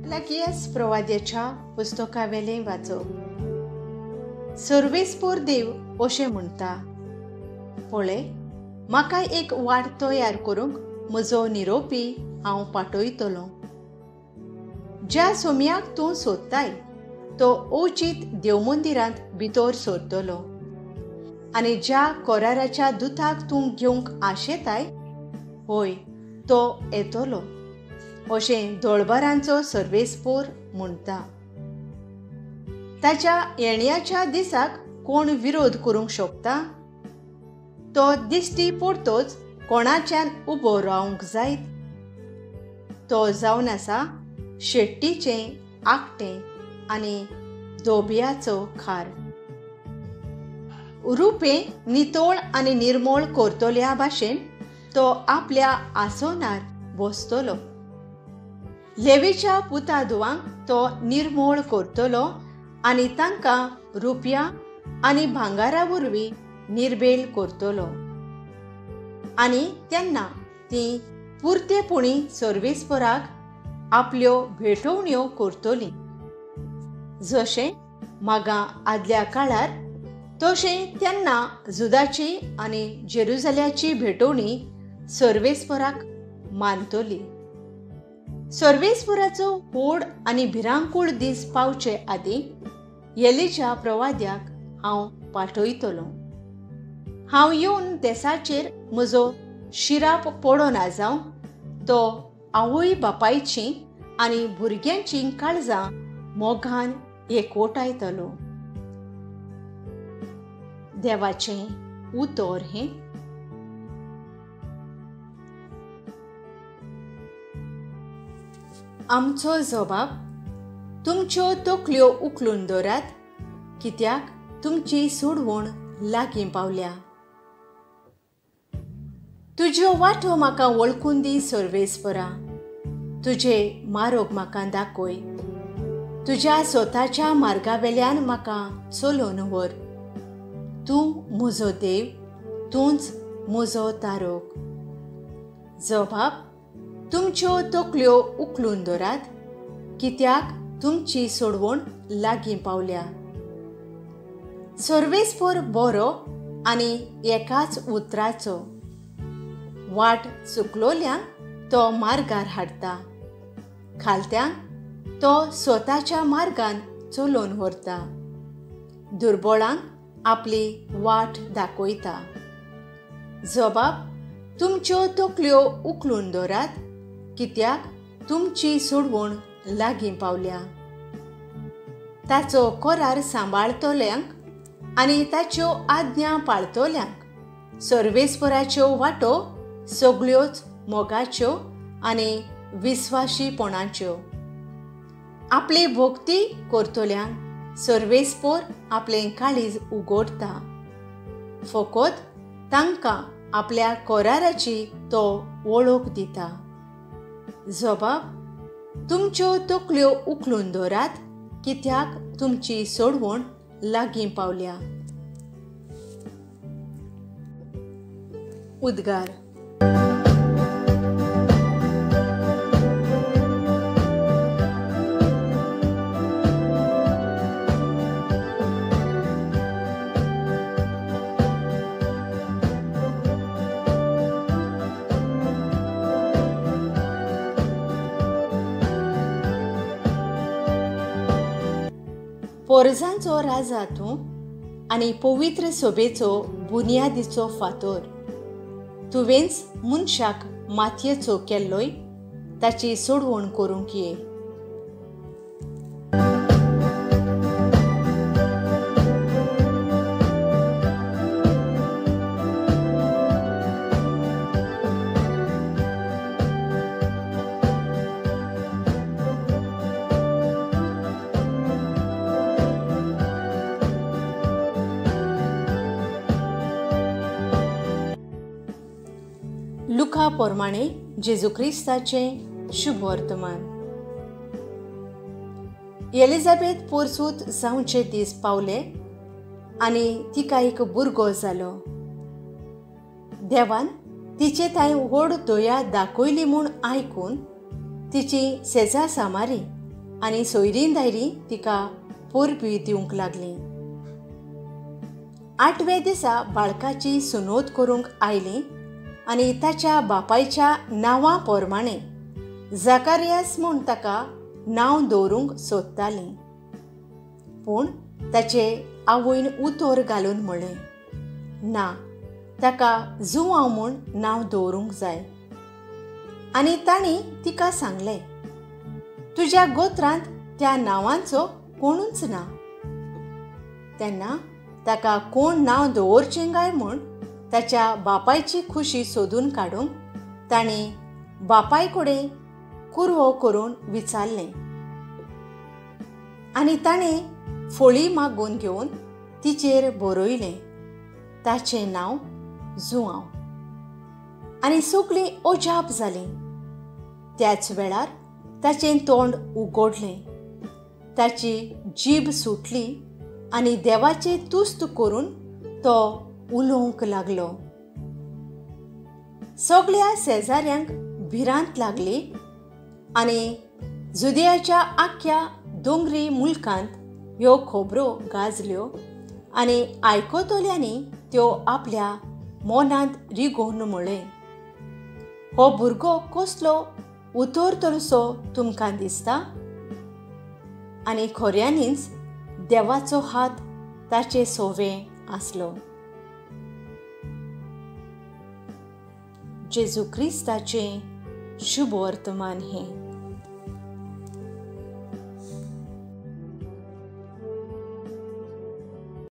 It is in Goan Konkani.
मलाकियास प्रवाद्याच्या पुस्तकावेलें वाचप. सर्वेस्पोर देव अशें म्हणटा, पळय म्हाका एक वाट तयार करूंक म्हजो निरोपी हांव पाठयतलो. ज्या सोम्याक तूं सोदताय तो अवचीत देवमंदिरांत भितर सरतलो आनी ज्या कोराराच्या दुताक तूं घेवंक आशेताय हय तो येतलो अशें दोळबारांचो सर्वेस्पोर म्हणटा. ताच्या येण्याच्या दिसाक कोण विरोध करूंक शकता? तो दिश्टी पडतोच कोणाच्यान उबो रावंक जायत? तो जावन आसा शेट्टीचें आकटें आनी दोबयाचो खार. रुपें नितोळ आनी निर्मोळ करतल्या भाशेन तो आपल्या आसनार बसतलो. लेवीच्या पुता धुवांक तो निर्मोळ करतलो आनी तांकां रुपया आनी भांगारा वरवीं निर्बेल करतलो आनी तेन्ना ती पुरतेपणी सर्वेस्पराक आपल्यो भेटवण्यो करतली. जशें मागा आदल्या काळार तशें तेन्ना जुदाची आनी जेरुजाल्याची भेटवणी सर्वेस्पराक मानतली. सर्वेस्पराचो व्हड आनी भिरांकूळ दीस पावचे आदीं एलिजा प्रवाद्याक हांव पाठयतलो. हांव येवन देसाचेर म्हजो शिराप पडना जावं तो आवय बापायची आनी भुरग्यांची काळजां मोगान एकवटायतलो. देवाचें उतर हें. आमचो जबाब, तुमच्यो तकल्यो उखलून दवरात कित्याक तुमची सोडवण लागीं पावल्या. तुज्यो वाटो म्हाका वळखून दी सर्वेस्परा, तुजे मारोग म्हाका दाखय. तुज्या स्वताच्या मार्गावेल्यान म्हाका चलोवन व्हर. तूं म्हजो देव, तूंच म्हजो तारोग. जबाब, तुमच्यो तकल्यो उखलून दवरात कित्याक तुमची सोडवण लागीं पावल्या. सर्वेस्पोर बरो आनी एकाच उतराचो, वाट चुकलोल्यांक तो मार्गार हाडटा, खालत्यांक तो स्वताच्या मार्गान चलोवन व्हरता, दुर्बळांक आपली वाट दाखयता. जबाब, तुमच्यो तकल्यो उखलून दवरात कित्याक तुमची सोडवण लागीं पावल्या. ताचो करार सांबाळतल्यांक आनी ताच्यो आज्ञा पाळतल्यांक सर्वेस्पराच्यो वाटो सगळ्योच मोगाच्यो आनी विस्वाशीपणाच्यो. आपली भक्ती करतल्यांक सर्वेस्पोर आपलें काळीज उगडटा, फकत तांकां आपल्या कराराची तो वळख दिता. जबाब, तुमच्यो तकल्यो उखलून दवरात कित्याक तुमची सोडवण लागीं पावल्या. उद्गार. पोरजांचो राजा तूं आनी पवित्र सोबेचो बुन्यादीचो फातोर. तुवेंच मनशाक मातयेचो केल्लोय, ताची सोडवण करूंक ये. लुका प्रमाणे जेजू क्रिस्ताचें शुभ वर्तमान. एलिझाबेथ पोरसूत जावचे दीस पावले आनी तिका एक भुरगो जालो. देवान तिचे थंय व्हड दया दाखयली म्हूण आयकून तिची सेजा सामारी आनी सोयरीं दायरीं तिका परबी दिवंक लागलीं. 8व्या दिसा बाळकाची सुनोत करूंक आयली आनी ताच्या बापायच्या नांवा प्रमाणें जाकारियास म्हूण ताका नांव दवरूंक सोदतालीं. पूण ताचे आवयन उतर घालून म्हळें, ना, ताका जुआंव म्हूण नांव दवरूंक जाय. आनी तांणी तिका सांगलें, तुज्या गोत्रांत त्या नांवांचो कोणूच ना. तेन्ना ताका कोण नांव दवरचें काय म्हूण ताच्या बापायची खुशी सोदून काडूंक तांणी बापाय कडेन कुरवो करून विचारलें. आनी ताणें फळी मागून घेवन तिचेर बरयलें, ताचें नांव जुआंव. आनी सगळीं अजाप जालीं. त्याच वेळार ताचें तोंड उगडलें, ताची जीब सुटली आनी देवाची तुस्त करून तो उलोवंक लागलो. सगळ्या शेजाऱ्यांक भिरांत लागली आनी जुदियाच्या आख्या दोंगरी मुलकांत ह्यो खबरो गाजल्यो आनी आयकतल्यांनी त्यो आपल्या मनांत रिगोवन म्हळें, हो भुरगो कसलो उतरतलोसो तुमकां दिसता? आनी खऱ्यांनीच देवाचो हात ताचे सोवे आसलो. जेजू क्रिस्ताचें शुभ वर्तमान हें.